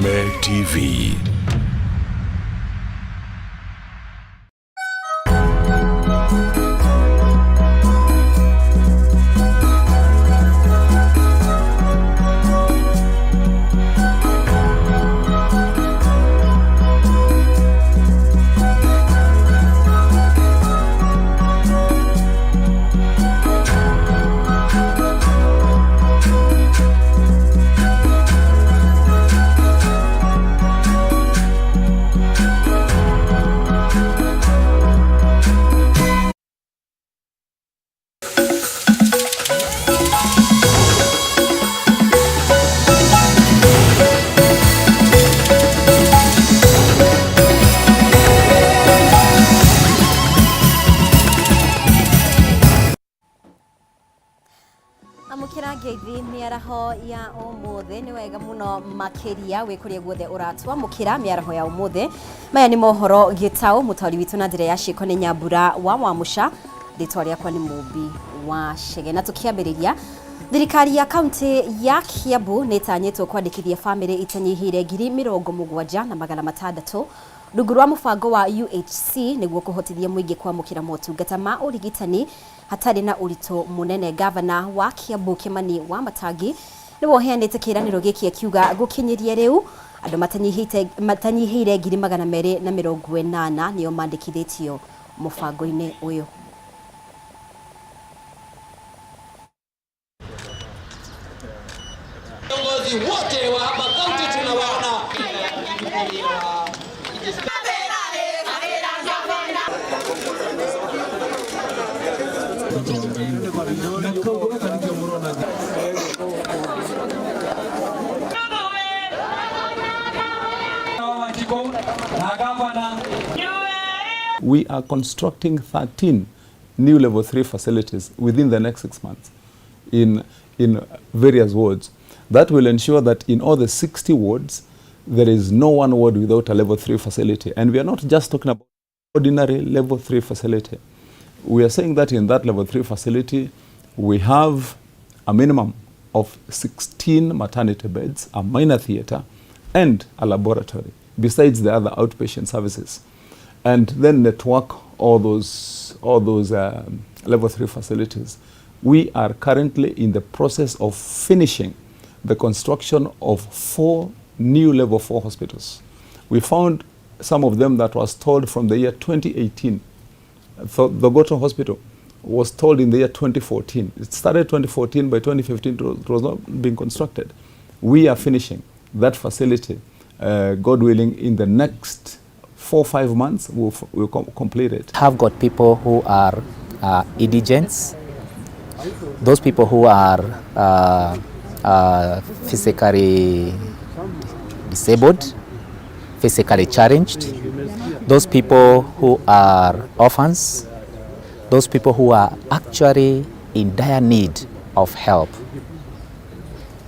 Kameme TV. Amũkĩra ngeithi mĩaraho ya ũmũthĩ. Nĩ wega mũno makĩria wĩ kũrĩa guothe ũratwamũkĩra mĩaraho ya ũmũthĩ. Maya nĩ mohoro gĩtaũ, mũtaũri witũ na njĩra ya ciĩko nĩ Nyambura wa Wamũca, rĩtwa rĩakwa nĩ Mũmbi wa Chege. Na tũkĩambĩrĩria, thirikari ya kaunti ya Kiambu nĩ ĩtanyĩtwo kwandĩkithia bamĩrĩ itanyihĩire 76,000 rungu rwa mũbango wa UHC nĩguo kũhotithia mũingĩ kwamũkĩra motungata ma ũrigitani hatarĩ na ũritũ mũnene. Gavana wa Kiambu Kimani wa Matangi nĩwe ũheanĩte kĩĩranĩro gĩkĩ, akiuga gũkinyĩria rĩu andũ matanyihĩire 280,000 nĩo mandĩkithĩtio mũbango-inĩ ũyũ. Viongozi wote wa hapa kaunti tunawaona. We are constructing 13 new level 3 facilities within the next 6 months in various wards. That will ensure that in all the 60 wards, there is no one ward without a level 3 facility. And we are not just talking about ordinary level 3 facility. We are saying that in that level 3 facility, we have a minimum of 16 maternity beds, a minor theater, and a laboratory, besides the other outpatient services. And then network all those level 3 facilities. We are currently in the process of finishing the construction of 4 new level 4 hospitals. We found some of them that was stalled from the year 2018. The Thogoto Hospital was stalled in the year 2014. It started 2014, by 2015 it was not being constructed. We are finishing that facility, God willing, in the next 4 or 5 months, we'll complete it. Have got people who are indigents, those people who are physically disabled, physically challenged, those people who are orphans, those people who are actually in dire need of help.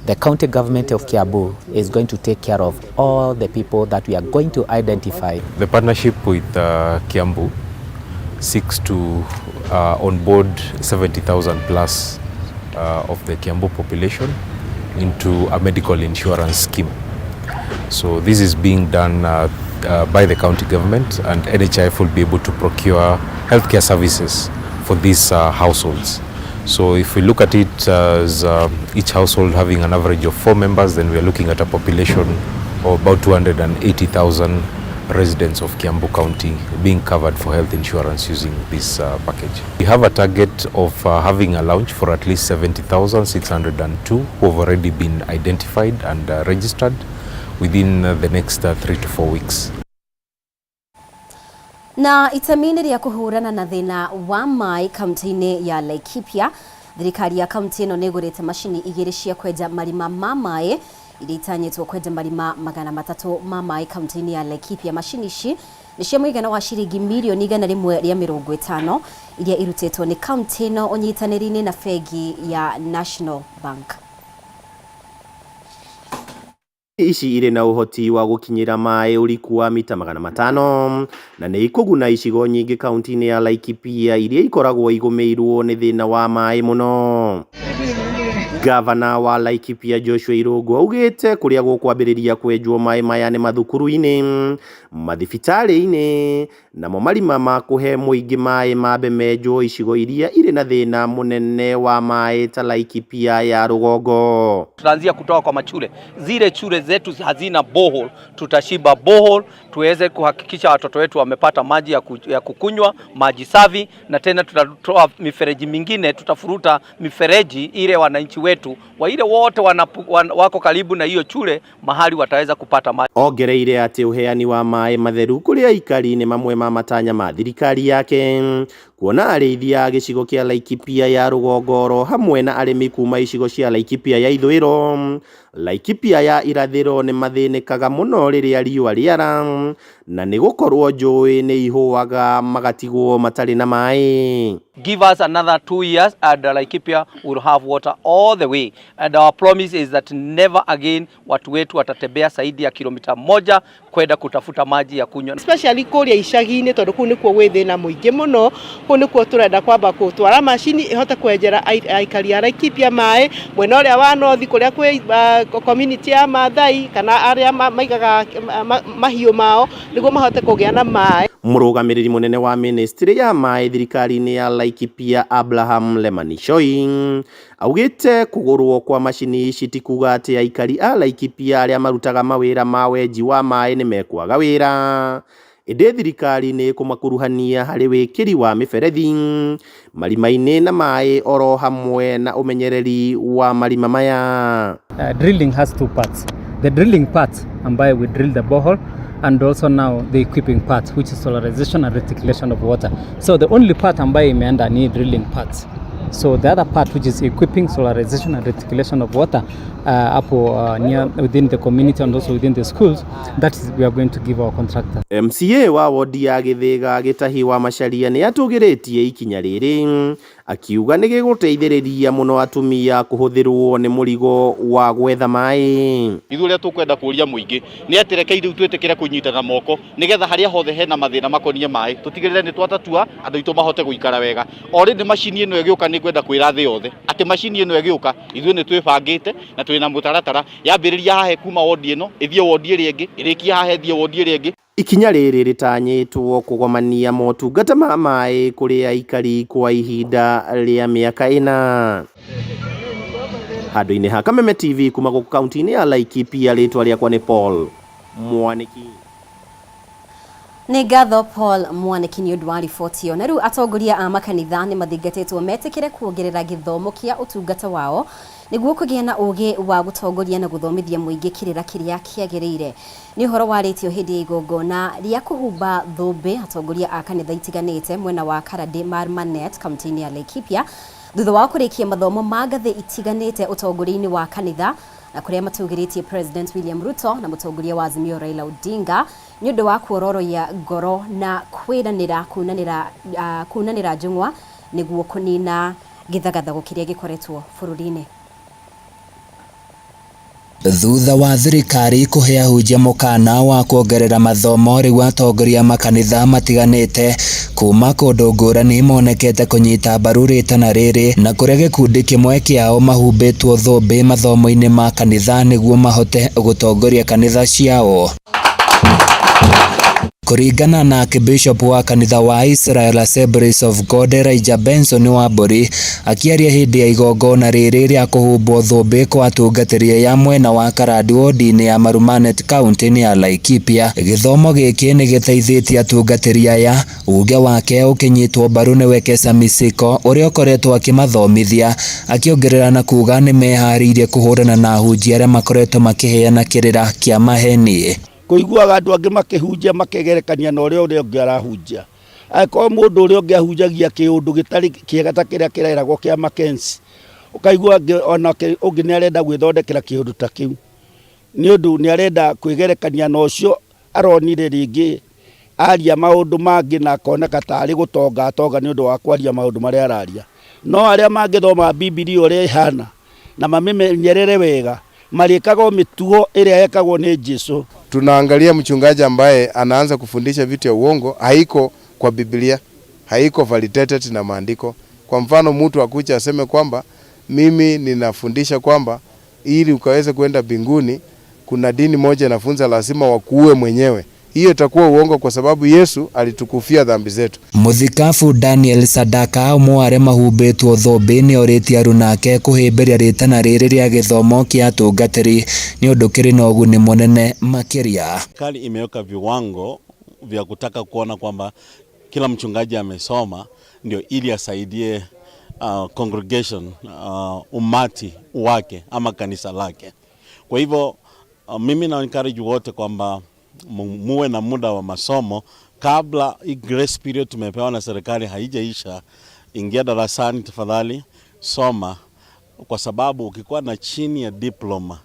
The county government of Kiambu is going to take care of all the people that we are going to identify. The partnership with Kiambu seeks to onboard 70,000 plus of the Kiambu population into a medical insurance scheme. So this is being done by the county government, and NHIF will be able to procure healthcare services for these households. So if we look at it as each household having an average of four members, then we are looking at a population of about 280,000 residents of Kiambu County being covered for health insurance using this package. We have a target of having a launch for at least 70,602 who have already been identified and registered within the next 3 to 4 weeks. Na itemi-inĩ rĩa kũhũrana na thĩna wa maĩ kaunti-inĩ ya Laikipia, thirikari ya kaunti ĩno nĩ ĩgũrĩte macini igĩrĩ cia kwenja marima ma maĩ iria itanyĩtwo kwenja marima 300 ma maĩ kaunti-inĩ ya Laikipia. Macini ici nĩ cia mũigana wa ciringi mirioni 150 iria irutĩtwo nĩ kaunti ĩno ũnyitanĩri-inĩ na bengi ya National Bank. Ici irĩ na ũhoti wa gũkinyĩra maĩ ũriku wa mita 500 na nĩ ikũguna icigo nyingĩ kaunti-inĩ ya Laikipia iria ikoragwo igũmĩirwo nĩ thĩna wa maĩ mũno. Gavana wa Laikipia Joshua Irungu augĩte kũrĩa gũkwambĩrĩria kwenjwo maĩ maya nĩ mathukuru-inĩ, mathibitarĩ-inĩ, namo marima ma kũhe mũingĩ maĩ mambe menjwo icigo iria irĩ na thĩna mũnene wa maĩ ta Laikipia ya rũgongo. Tutaanzia kutoka kwa machule, zile shule zetu hazina borehole, tutashimba borehole tuweze kuhakikisha watoto wetu wamepata maji ya kukunywa, maji safi, na tena tutatoa mifereji mingine, tutafuruta mifereji ile wananchi wetu wa ile wote wako karibu na hiyo shule mahali wataweza kupata maji. Ongereire atĩ ũheani wa maĩ matheru kũrĩ aikari nĩ mamwe ma matanya ma thirikari yake, kuona arĩithi a gĩcigo kĩa Laikipia ya rũgongo hamwe na arĩmi kuma icigo cia Laikipia ya ithũĩro, Laikipia ya irathĩro nĩ mathĩnĩkaga mũno rĩrĩa riũa rĩara, na nĩ gũkorwo njũĩ nĩ ihũaga magatigwo matarĩ na maĩ. Give us another 2 years and Laikipia will have water all the way, and our promise is that never again watu wetu watatembea zaidi ya kilomita 1 kwenda kutafuta maji ya kunywa. Especially kũrĩa icagi-inĩ tondũ kũu nĩkuo gwĩ thĩna mũingĩ mũno, kũu nĩkuo tũrenda kwamba gũtwara macini ĩhote kwenjera aikari a Laikipia maĩ, mwena ũrĩa wa north kũrĩa kwĩ community ya Maathai kana arĩa maigaga mahiũ mao nĩguo mahote kũgĩa na maĩ. Mũrũgamĩrĩri mũnene wa ministry ya maĩ thirikari-inĩ ya Laikipia Abraham Lemanishoi augĩte kũgũrwo kwa macini ici ti kuga atĩ aikari a Laikipia arĩa marutaga mawĩra ma wenji wa maĩ nĩ mekwaga wĩra, ĩndĩ thirikari nĩ ĩkũmakuruhania harĩ wĩkĩri wa mĩberethi marima-inĩ na maĩ oro hamwe na ũmenyereri wa marima maya. Drilling has two parts. The drilling part ambayo we drill the borehole, and also now the equipping part, which is solarization and reticulation of water. So the only part ambayo imeenda ni drilling part. So the other part, which is equipping, solarization and reticulation of water hapo near within the community and also within the schools, that is we are going to give our contractor. MCA wa wodi ya Githiga Gitahi wa Macharia nĩ atũgĩrĩtie ikinya rĩrĩ akiuga nĩ gĩgũteithĩrĩria mũno atumia kũhũthĩrwo nĩ mũrigo wa gwetha maĩ. Ithuĩ ũrĩa tũkwenda kũria mũingĩ nĩ atĩ rekei rĩu twĩtĩkĩre kũnyitana moko nĩgetha harĩa hothe hena mathĩna makoniĩ maĩ tũtigĩrĩre nĩ twatatua andũ aitũ mahote gũikara wega. O rĩndĩ macini ĩno ĩgĩũka nĩ ngwenda kwĩra thĩ yothe atĩ macini ĩno ĩgĩũka ithuĩ nĩ twĩbangĩte na twĩna mũtaratara, yambĩrĩria haha kuma wodi ĩno ĩthiĩ wodi ĩrĩa ĩngĩ, ĩrĩkie haha ĩthiĩ wodi ĩrĩa ĩngĩ. Ikinya rĩrĩ rĩtanyĩtwo kũgomania motungata ma maĩ kũrĩ aikari kwa ihinda rĩa mĩaka 4. Handũ-inĩ ha Kameme TV kuma gũkũ kaunti-inĩ ya Laikipia, rĩtwa rĩakwa nĩ Paul Mwaniki. Nĩ ngatho Paul Mwaniki nĩ ũndũ wa riboti ĩyo. Na rĩu atongoria a makanitha nĩ mathingatĩtwo metĩkĩre kuongerera gĩthomo kĩa ũtungata wao nĩguo kũgĩa na ũũgĩ wa gũtongoria na gũthomithia mũingĩ kĩrĩra kĩrĩa kĩagĩrĩire. Nĩ ũhoro warĩtio hĩndĩ ya igongona rĩa kũhumba thũmbĩ atongoria a kanitha itiganĩte mwena wa Karadi Marmanet kaunti-inĩ ya Laikipia thutha wa kũrĩkia mathomo ma ngathĩ itiganĩte ũtongoria-inĩ wa kanitha, na kũrĩa matũgĩrĩtie President William Ruto na mũtongoria wa Azimio Raila Odinga nĩ ũndũ wa kuororoia ngoro na kwĩranĩra kunanĩra njũng'wa nĩguo kũnina gĩthagathago kĩrĩa gĩkoretwo bũrũri-inĩ. Thutha wa thirikari kũhe ahunjia mũkana wa kuongerera mathomo, rĩu atongoria makanitha matiganĩte kuma kũndũ ngũrani monekete kũnyita mbaru rĩtana rĩrĩ, na kũrĩa gĩkundi kĩmwe kĩao mahumbĩtwo thũmbĩ mathomo-inĩ ma kanitha nĩguo mahote gũtongoria kanitha ciao. Kũringana na Archbishop wa kanitha wa Israel Assemblies of God Elijah Benson Wamburi akiaria hĩndĩ ya igongona rĩrĩ rĩa kũhumbwo thũmbĩ kwa atungatĩri ya mwena wa Karadi wodi-inĩ ya Marumanet kaunti-inĩ ya Laikipia, gĩthomo gĩkĩ nĩ gĩteithĩtie atungatĩri aya, uge wake ũkĩnyitwo mbaru nĩ Wekesa Misiko ũrĩa ũkoretwo akĩmathomithia, akĩongerera na kuga nĩ meharĩirie kũhũrana na ahunjia arĩa makoretwo makĩheana kĩrĩra kĩa maheni. Kũiguaga andũ angĩ makĩhunjia makegerekania na ũrĩa ũrĩa ũngĩ arahunjia. Angĩkorwo mũndũ ũrĩa ũngĩ ahunjagia kĩũndũ gĩtarĩ kĩega ta kĩrĩa kĩreragwo kĩa Mackenzie, ũkaigua onake ũngĩ nĩ arenda gwĩthondekera kĩũndũ ta kĩu, nĩ ũndũ nĩ arenda kwĩgerekania na ũcio aronire rĩngĩ aria maũndũ mangĩ na akoneka tarĩ gũtonga atonga nĩ ũndũ wa kwaria maũndũ marĩa araria. No arĩa mangĩthoma Bibilia ũrĩa ĩhana na mamĩmenyerere wega marĩkaga mĩtugo ĩrĩa yekagwo nĩ Jesu. Tunaangalia mchungaji ambaye anaanza kufundisha vitu ya uongo, haiko kwa Biblia, haiko validated na maandiko. Kwa mfano mtu akuja aseme kwamba Mimi ninafundisha kwamba ili ukaweze kwenda mbinguni, kuna dini moja inafunza lazima wakuue mwenyewe. Hiyo itakuwa uongo kwa sababu Yesu alitukufia dhambi zetu. Muthikabu Daniel Sadaka ũmwe wa arĩa mahumbĩtwo thũmbĩ nĩorĩtie aruna ake kũhĩmbĩria rĩtana rĩrĩ rĩa gĩthomo kĩa atungatĩri nĩ ũndũ kĩrĩ na ũguni mũnene makĩria. Serikali imeweka viwango vya kutaka kuona kwamba kila mchungaji amesoma ndio ili asaidie congregation, umati wake ama kanisa lake. Kwa hivyo mimi na encourage wote kwamba muwe na muda wa masomo kabla hii grace period tumepewa na serikali haijaisha. Ingia darasani tafadhali, soma, kwa sababu ukikuwa na chini ya diploma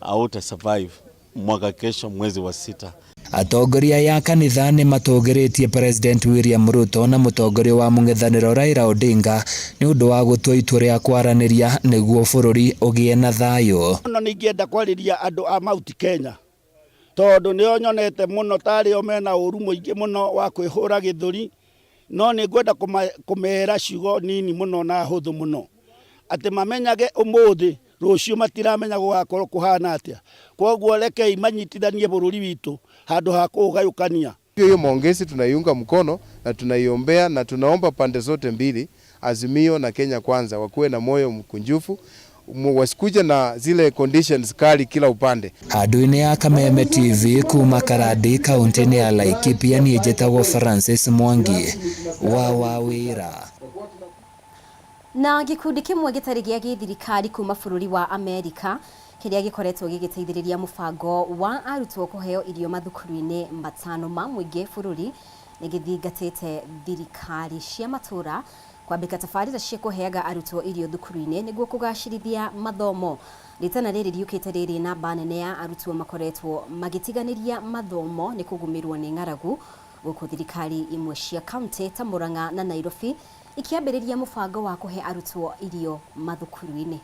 hauta survive mwaka kesho mwezi wa 6. Atongoria ya kanitha nĩ matũgĩrĩtie President William Ruto na mũtongoria wa mũng'ethanĩro Raila Odinga nĩ ũndũ wa gũtua itua rĩa kwaranĩria nĩguo bũrũri ũgĩe na thayũ. Mũno ningĩenda kwarĩria andũ a Mount Kenya tondũ nĩo nyonete mũno tarĩ o mena ũru mũingĩ mũno wa kwĩhũra gĩthũri, no nĩ ngwenda kũmera ciugo nini mũno na hũthũ mũno atĩ mamenyage ũmũthĩ rũciũ matiramenya gũgakorwo kũhana atĩa. Koguo rekei manyitithanie bũrũri witũ handũ ha kũũgayũkania. Hiyo maongezi tunaiunga mkono na tunaiombea na tunaomba pande zote mbili, Azimio na Kenya Kwanza, wakuwe na moyo mkunjufu, wasikuje na zile conditions kali kila upande. Handũ-inĩ ya Kameme TV kuma Karandi kaunti-inĩ ya Laikipia niĩ njĩtagwo Francis Mwangi wa Wawĩra. Na gĩkundi kĩmwe gĩtarĩ gĩa gĩthirikari kuma bũrũri wa Amerika kĩrĩa gĩkoretwo gĩgĩteithĩrĩria mũbango wa arutwo kũheo irio mathukuru-inĩ 5 ma mũingĩ bũrũri nĩ gĩthingatĩte thirikari cia matũra kwambĩka tabarĩra cia kũheaga arutwo irio thukuru-inĩ nĩguo kũgacĩrithia mathomo. Rĩtana rĩrĩ riũkĩte rĩrĩ namba nene ya arutwo makoretwo magĩtiganĩria mathomo nĩ kũgũmĩrwo nĩ ng'aragu gũkũ thirikari imwe cia kaunti ta Murang'a na Nairobi ikiambĩrĩria mũbango wa kũhe arutwo irio mathukuru-inĩ.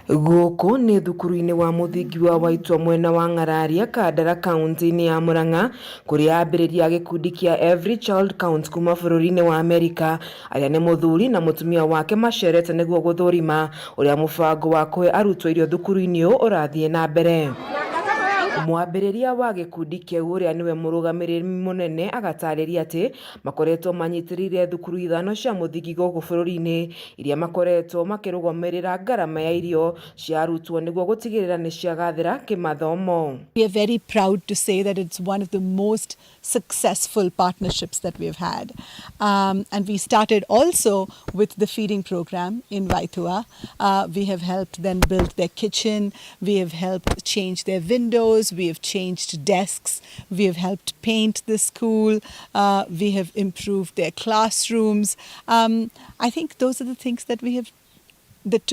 Gũkũ nĩ thukuru-inĩ wa mũthingi wa Waitwa mwena wa Ng'araria Kandara kaunti-inĩ ya Murang'a kũrĩa ambĩrĩria gĩkundi kĩa Every Child Counts kuma bũrũri-inĩ wa Amerika arĩa nĩ mũthuri na mũtumia wake macerete nĩguo gũthũrima ũrĩa mũbango wa kũhe arutwo irio thukuru-inĩ ũyũ ũrathiĩ na mbere. Mwambĩrĩria wa gĩkundi kĩu ũrĩa nĩwe mũrũgamĩrĩri mũnene agatarĩria atĩ makoretwo manyitĩrĩire thukuru 5 cia mũthingi gũkũ bũrũri-inĩ iria makoretwo makĩrũgamĩrĩra ngarama ya irio cia arutwo nĩguo gũtigĩrĩra nĩ ciagathĩra kĩmathomo. We are very proud to say that it's one of the most successful partnerships that we've had. And we started also with the feeding program in Waithua. We have helped them build their kitchen, we have helped change their windows, we have changed desks, we have helped paint the school, we have improved their classrooms. I think those are the things that we have that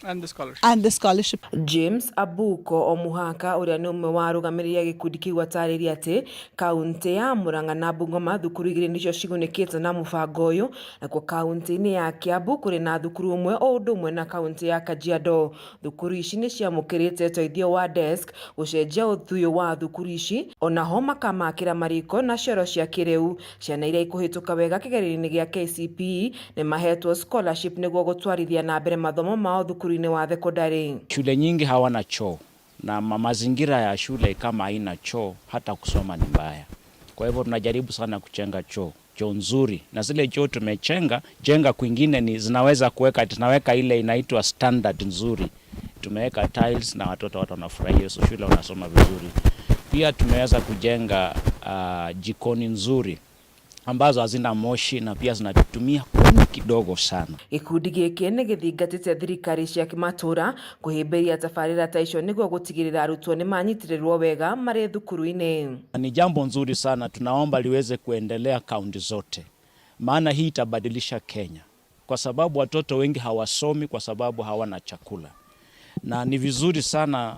And the scholarship. And the scholarship. James Abuko Omuhaka ũrĩa nĩ ũmwe wa arũgamĩrĩri a gĩkundi kĩu atarĩria atĩ kaunti ya Murang'a na Bungoma thukuru 2 nĩcio cigunĩkĩte na mũbango ũyũ, nakuo kaunti-inĩ ya Kiambu kũrĩ na thukuru ũmwe o ũndũ ũmwe na kaunti ya Kajiado. Thukuru ici nĩ ciamũkĩrĩte ũteithio wa desk gũcenjia ũthũyũ wa thukuru ici onaho makamakĩra mariko na cioro cia kĩrĩu. Ciana iria ikũhĩtũka wega kĩgerio-inĩ gĩa KCPE nĩ mahetwo scholarship nĩguo gũtwarithia na mbere mathomo mao thukuru-inĩ wa thekondarĩ. Shule nyingi hawana choo na mazingira ya shule kama haina choo hata kusoma ni mbaya. Kwa hivyo tunajaribu sana kuchenga choo nzuri, na zile choo tumechenga jenga kwingine ni zinaweza kuweka, tunaweka ile inaitwa standard nzuri. Tumeweka tiles na watoto watu wanafurahia, so shule wanasoma vizuri. Pia tumeweza kujenga jikoni nzuri ambazo hazina moshi na pia zinatumia kuni kidogo sana. Gĩkundi gĩkĩ nĩ gĩthingatĩte thirikari cia kĩmatũra kũhĩmbĩria tabarĩra ta icio nĩguo gũtigĩrĩra arutwo nĩ manyitĩrĩrwo wega marĩ thukuru-inĩ. Ni jambo nzuri sana, tunaomba liweze kuendelea kaunti zote, maana hii itabadilisha Kenya kwa sababu watoto wengi hawasomi kwa sababu hawana chakula, na ni vizuri sana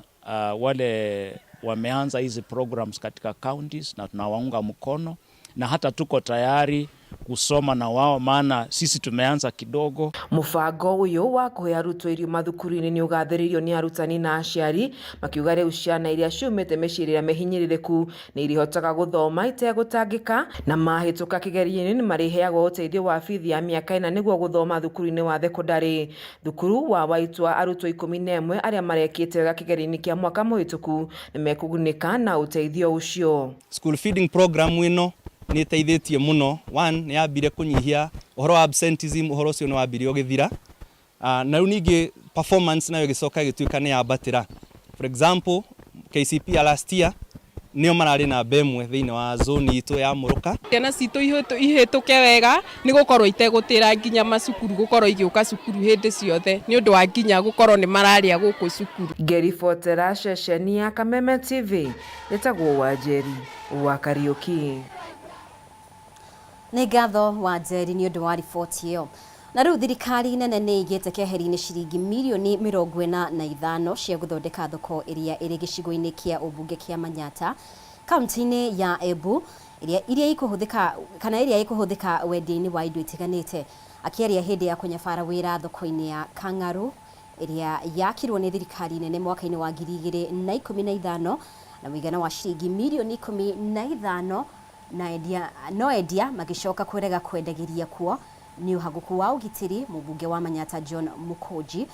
wale wameanza hizi programs katika counties na tunawaunga mkono, na hata tuko tayari kusoma na wao, maana sisi tumeanza kidogo. Mũbango ũyũ wa kũhe arutwo irio mathukuru-inĩ nĩ ũgathĩrĩirio nĩ arutani na aciari makiuga rĩu ciana iria ciumĩte mĩciĩ ĩrĩa mĩhinyĩrĩrĩku nĩ irĩhotaga gũthoma itegũtangĩka na mahĩtũka kĩgerio-inĩ nĩ marĩheagwo ũteithio wa bithi ya mĩaka 4 nĩguo gũthoma thukuru-inĩ wa thekondarĩ. Thukuru wa Waitwa arutwo 11 arĩa marekĩte wega kĩgerio-inĩ kĩa mwaka mũhĩtũku nĩ mekũgunĩka na ũteithio ũcio. School feeding program ĩno nĩ ĩteithĩtie mũno. One, nĩ yambire kũnyihia ũhoro wa absenteeism, ũhoro ũcio nĩ wambire ũgĩthira. Na rĩu ningĩ performance nayo ĩgĩcoka ĩgĩtuĩka nĩ yambatĩra. For example, KCPE ya last year nĩo mararĩ namba 1 thĩinĩ wa zone itũ ya Mũrũka. Ciana citũ ihĩtũke wega nĩ gũkorwo itegũtĩra nginya macukuru, gũkorwo igĩũka cukuru hĩndĩ ciothe nĩ ũndũ wa nginya gũkorwo nĩ mararĩa gũkũ cukuru. Ngĩribotera ceceni ya Kameme TV, ĩtagwo Wanjeri wa Kariũki. Nĩ ngatho Wanjeri nĩ ũndũ wa riboti ĩyo. Na rĩu thirikari nene nĩ ĩigĩte keheri-inĩ ciringi mirioni 45 cia gũthondeka thoko ĩrĩa ĩrĩ gĩcigo-inĩ kĩa ũmbunge kĩa Manyata kaunti-inĩ ya Embu iria ikũhũthĩka kana ĩrĩa ĩkũhũthĩka wendia-inĩ wa indo itiganĩte. Akĩaria hĩndĩ ya kũnyabara wĩra thoko-inĩ ya Kang'aru ĩrĩa yakirwo nĩ thirikari nene mwaka-inĩ wa 2015 na mũigana wa ciringi mirioni 15 na endia no endia magĩcoka kũrega kwendagĩria kuo nĩ ũhagũku wa ũgitĩri. Mũmbunge wa Manyata John Mũkũnji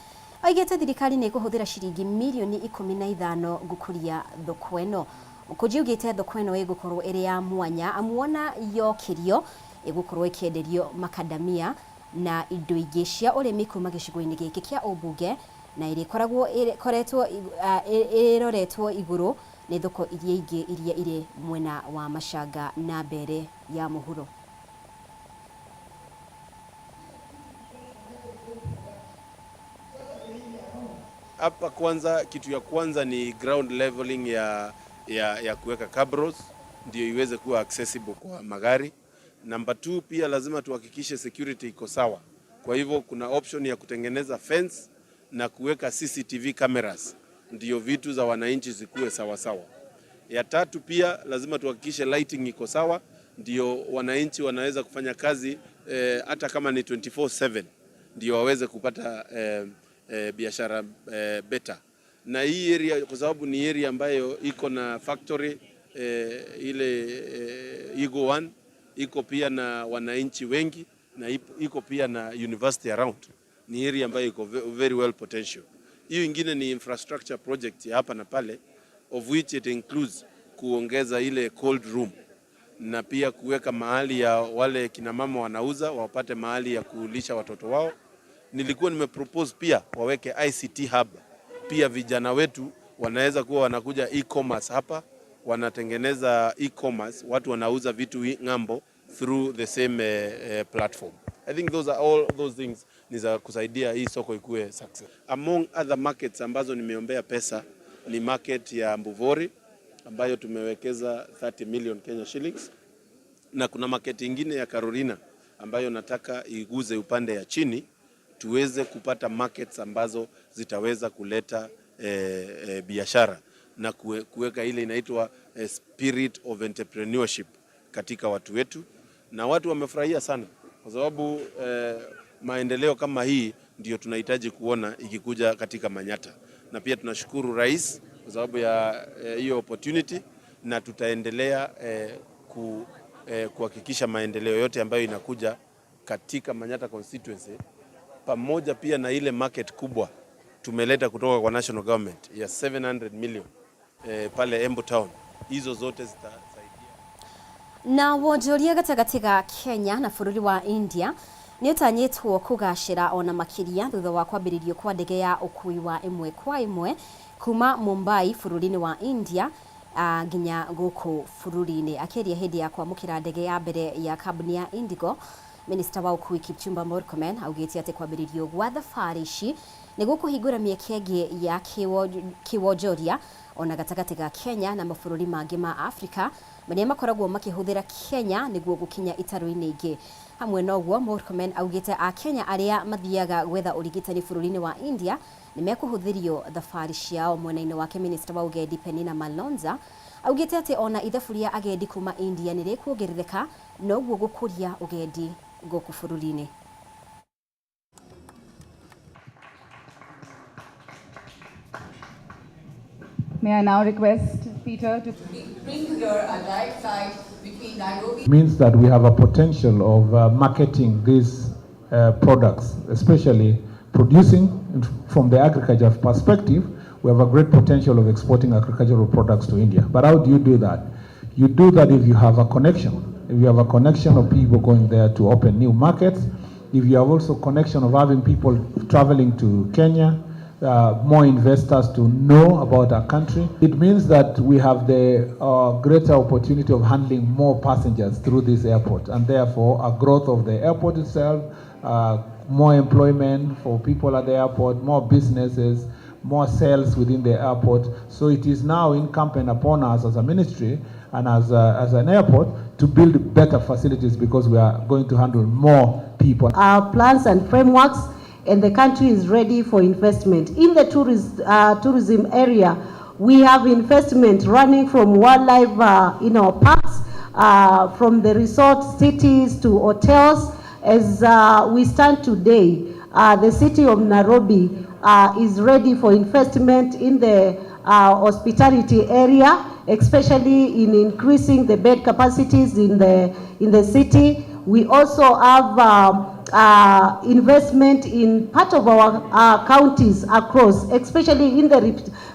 oigĩte thirikari nĩ ĩkũhũthĩra ciringi mirioni 15 gũkũria thoko ĩno. Mũkũnji augĩte thoko ĩno ĩgũkorwo ĩrĩ ya mwanya amuona yokĩrio ĩgũkorwo ĩkĩenderio makadamia na indo ingĩ cia ũrĩmi kuma gĩcigo-inĩ gĩkĩ kĩa ũmbunge na ĩrĩkoragwo ĩkoretwo ĩroretwo igũrũ nĩ thoko iria ingĩ iria irĩ mwena wa Machanga na Mbere ya mũhuro. Hapa kwanza, kitu ya kwanza ni ground leveling ya kuweka cabros ndio iweze kuwa accessible kwa magari. Number 2, pia lazima tuhakikishe security iko sawa. Kwa hivyo kuna option ya kutengeneza fence na kuweka CCTV cameras ndio vitu za wananchi zikuwe sawa sawa. Ya tatu, pia lazima tuhakikishe lighting iko sawa ndio wananchi wanaweza kufanya kazi hata kama ni 24/7 ndio waweze kupata biashara better. Na hii area kwa sababu ni area ambayo iko na factory ile Eagle One, iko pia na wananchi wengi na iko pia na university around. Ni area ambayo iko very well potential. Hiyo ingine ni infrastructure project ya hapa na pale, of which it includes kuongeza ile cold room na pia kuweka mahali ya wale kina mama wanauza wapate mahali ya kulisha watoto wao. Nilikuwa nimepropose pia waweke ICT hub. Pia vijana wetu wanaweza kuwa wanakuja e-commerce hapa, wanatengeneza e-commerce, watu wanauza vitu ng'ambo through the same platform. I think those are all those things ni za kusaidia hii soko ikue success. Among other markets ambazo nimeombea pesa ni market ya Mbuvori ambayo tumewekeza 30 million Kenya shillings, na kuna market ingine ya Carolina ambayo nataka iguze upande ya chini tuweze kupata markets ambazo zitaweza kuleta biashara na kuweka ile inaitwa spirit of entrepreneurship katika watu wetu. Na watu wamefurahia sana kwa sababu maendeleo kama hii ndio tunahitaji kuona ikikuja katika Manyata. Na pia tunashukuru rais kwa sababu ya hiyo opportunity, na tutaendelea kuhakikisha maendeleo yote ambayo inakuja katika Manyata constituency, pamoja pia na ile market kubwa tumeleta kutoka kwa national government ya 700 million pale Embu town. Hizo zote zitasaidia. Na wonjoria gatagatĩ ga Kenya na bũrũri wa India nĩ ũtanyĩtwo kũgacĩra ona makĩria thutha wa kwambĩrĩrio kwa ndege ya ũkuui wa ĩmwe kwa ĩmwe kuma Mumbai bũrũri-inĩ wa India nginya gũkũ bũrũri-inĩ. Akĩaria hĩndĩ ya kwamũkĩra ndege ya mbere ya kambuni ya Indigo, Minista wa ũkuui Kipchumba Murkomen augĩte atĩ kwambĩrĩrio gwa thabarĩ ici nĩ gũkũhingũra mĩeke ĩngĩ ya kĩwonjoria ona gatagatĩ ga Kenya na mabũrũri mangĩ ma Afrika marĩa makoragwo makĩhũthĩra Kenya nĩguo gũkinya itarũ-inĩ ingĩ. Hamwe na ũguo, Murkomen augĩte a Kenya arĩa mathiaga gwetha ũrigitani bũrũri-inĩ wa India nĩ mekũhũthĩrio thabarĩ ciao. Mwena-inĩ wake minista wa ũgendi Penina Malonza augĩte atĩ ona ithabu rĩa agendi kuma India nĩ rĩkuongerereka noguo gũkũria ũgendi gũkũ bũrũri-inĩ. May I now request Peter to bring here a direct flight between Nairobi. Means that we have a potential of marketing these products, especially producing from the agriculture perspective. We have a great potential of exporting agricultural products to India. But how do you do that? You do that if you have a connection. If you have a connection of people going there to open new markets, if you have also connection of having people traveling to Kenya, more investors to know about our country. It means that we have the greater opportunity of handling more passengers through this airport, and therefore a growth of the airport itself, more employment for people at the airport, more businesses, more sales within the airport. So it is now incumbent upon us as a ministry and as an airport to build better facilities, because we are going to handle more people. Our plans and frameworks, and the country is ready for investment. In the tourism area, we have investment running from wildlife in our parks, from the resort cities to hotels. As we stand today, the city of Nairobi is ready for investment in the hospitality area, especially in increasing the bed capacities in the city. We also have investment in part of our counties across, especially in the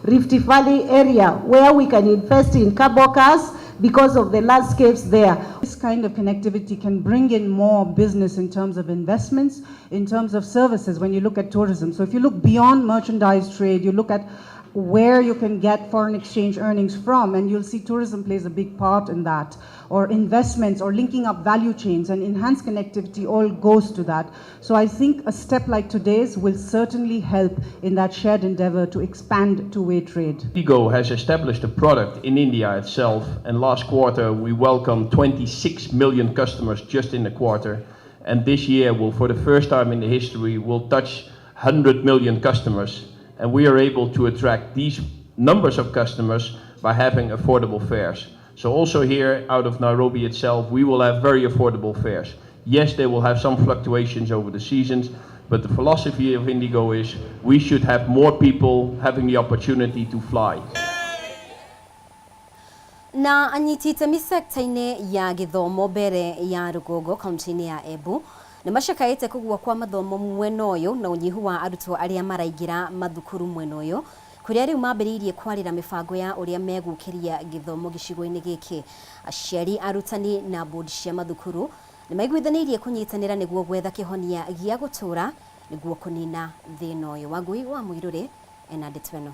Rift Valley area, where we can invest in cable cars because of the landscapes there. This kind of connectivity can bring in more business in terms of investments, in terms of services when you look at tourism. So if you look beyond merchandise trade, you look at where you can get foreign exchange earnings from, and you'll see tourism plays a big part in that, or investments, or linking up value chains and enhanced connectivity all goes to that. So I think a step like today's will certainly help in that shared endeavor to expand two-way trade. IndiGo has established a product in India itself, and last quarter we welcomed 26 million customers just in the quarter, and this year will, for the first time in the history, will touch 100 million customers. And we are able to attract these numbers of customers by having affordable fares. So also here out of Nairobi itself, we will have very affordable fares. Yes, they will have some fluctuations over the seasons, but the philosophy of IndiGo is we should have more people having the opportunity to fly. Na anyiti itemi sekta-inĩ ya gĩthomo mbere ya rũgongo kaunti-inĩ ya Embu nĩ macakaĩte kũgũa kwa mathomo mwena ũyũ na ũnyihu wa arutwo arĩa maraingĩra mathukuru mwena ũyũ kũrĩa rĩu mambĩrĩirie kwarĩra mĩbango ya ũrĩa megũkĩria gĩthomo gĩcigo-inĩ gĩkĩ. Aciari, arutani na bodi cia mathukuru nĩ maiguithanĩirie kũnyitanĩra nĩguo gwetha kĩhonia gĩa gũtũũra nĩguo kũnina thĩna ũyũ. Wangui wa Mũirũrĩ ena ndeto ĩno.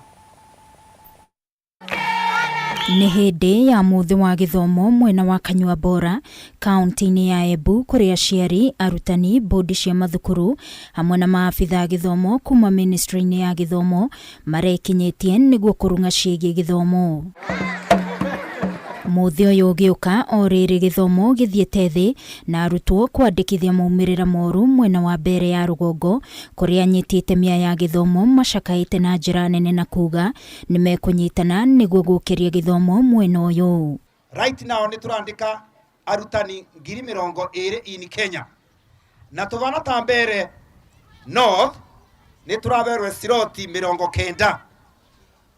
Nĩ hĩndĩ ya mũthĩ wa gĩthomo mwena wa Kanyua Bora kaunti-inĩ ya Embu kũrĩa aciari, arutani, bodi cia mathukuru hamwe na maabitha gĩthomo kuma ministry-inĩ ya gĩthomo marekinyĩtie nĩguo kũrung'a ciĩgiĩ gĩthomo. Mũthĩ ũyũ ũgĩũka o rĩrĩ gĩthomo gĩthiĩte thĩ na arutwo kwandĩkithia maumĩrĩra moru mwena wa mbere ya rũgongo kũrĩa anyiti itemi ya gĩthomo macakaĩte na njĩra nene na kuga nĩ mekũnyitana nĩguo gũkĩria gĩthomo mwena ũyũ. Right now nĩ tũrandĩka arutani 20,000 in Kenya na tũvana ta Mbeere North nĩ tũraberwe sloti 90,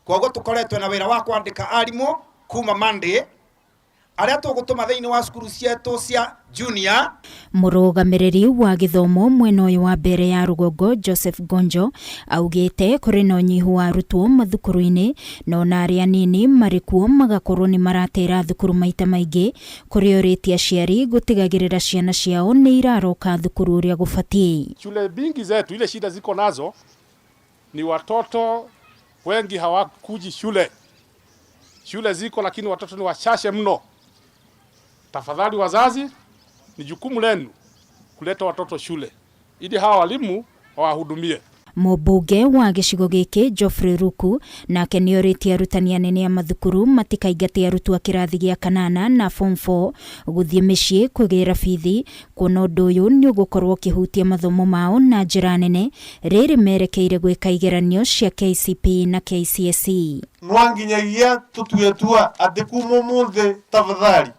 koguo tũkoretwo na wĩra wa kwandĩka arimũ kuma Monday aria tũgũtũma thĩinĩ wa cukuru cietũ cia junior. Mũrũgamĩrĩri wa gĩthomo mwena ũyũ wa mbere ya rũgongo Joseph Gonjo augĩte kũrĩ na ũnyihu wa arutwo mathukuru-inĩ no na arĩa anini marĩ kuo magakorwo nĩ maratera thukuru maita maingĩ kũrĩa ũrĩtie aciari gũtigagĩrĩra ciana ciao nĩ iraroka thukuru ũrĩa gũbatiĩ. Shule mingi zetu ile shida ziko nazo ni watoto wengi hawakuji shule. Shule ziko lakini watoto ni wachache mno. Tafadhali wazazi, ni jukumu lenu kuleta watoto shule ili hawa walimu wawahudumie. Mũmbunge wa gĩcigo gĩkĩ Geoffrey Ruku nake nĩorĩtie arutani anene a mathukuru matikaingate arutwo a kĩrathi gĩa kanana na form 4 gũthiĩ mĩciĩ kwĩgĩra bithi, kuona ũndũ ũyũ nĩ ũgũkorwo ũkĩhutia mathomo mao na njĩra nene rĩrĩ merekeire gwĩka igeranio cia KCPE na KCSE. Nwanginyagia tutue tua atĩ kuma ũmũthĩ tafadhali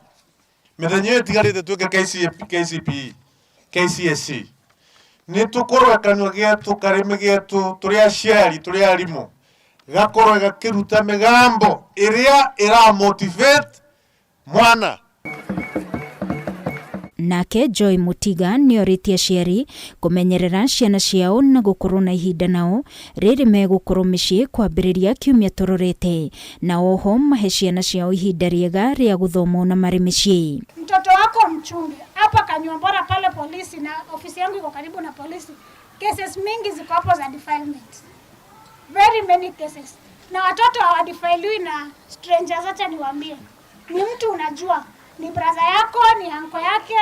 mĩthenya ĩyo ĩtigarĩte twĩke KCPE KCSE nĩ tũkorwe kanua getu karĩmĩ getu tũrĩ aciari tũrĩ arimũ gakorwe gakĩruta mĩgambo ĩrĩa ĩra motivate mwana. Nake Joy Mutiga nĩorĩtie aciari kũmenyerera ciana ciao na gũkorwo na ihinda nao rĩrĩ megũkorwo mĩciĩ kwambĩrĩria kiumia tũrorete, na oho mahe ciana ciao ihinda rĩega rĩa gũthoma na marĩ mĩciĩ. Mtoto wako mchunge hapa Kanyuambora pale polisi, na ofisi yangu iko karibu na polisi. Cases mingi ziko hapo za defilement, very many cases, na watoto hawadefiliwi na strangers. Acha niwaambie, ni mtu unajua, ni brother yako, ni uncle yake,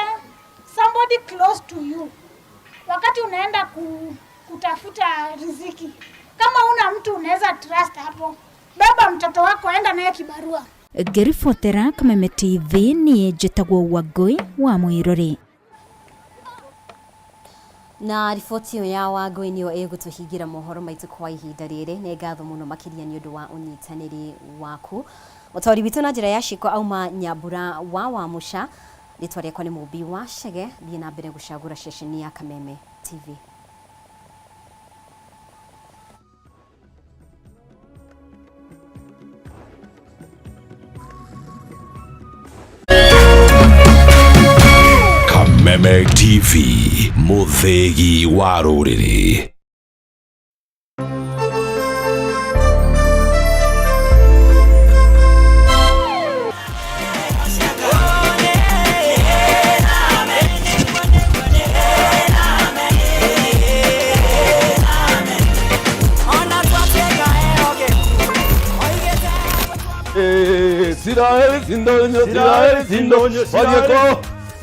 somebody close to you. Wakati unaenda kutafuta riziki, kama una mtu unaweza trust hapo, beba mtoto wako, enda naye kibarua. Ngĩribotera Kameme TV niĩ njĩtagwo Wangũi wa Mwĩrori. Na riboti ĩyo ya Wangũi nĩyo ĩgũtũhingĩra mohoro maitũ kwa ihinda rĩrĩ. Nĩ ngatho mũno makĩria nĩ ũndũ wa ũnyitanĩri waku. Mũtaũri witũ na njĩra ya ciko auma Nyambura wa Wamũca. Rĩtwa rĩakwa nĩ Mũmbi wa Chege. Thiĩ na mbere gũcagũra ceceni ya Kameme TV. Kameme TV, mũthĩgi wa rũrĩrĩ. Siraeli sindonyo, Siraeli sindonyo, Wajeko.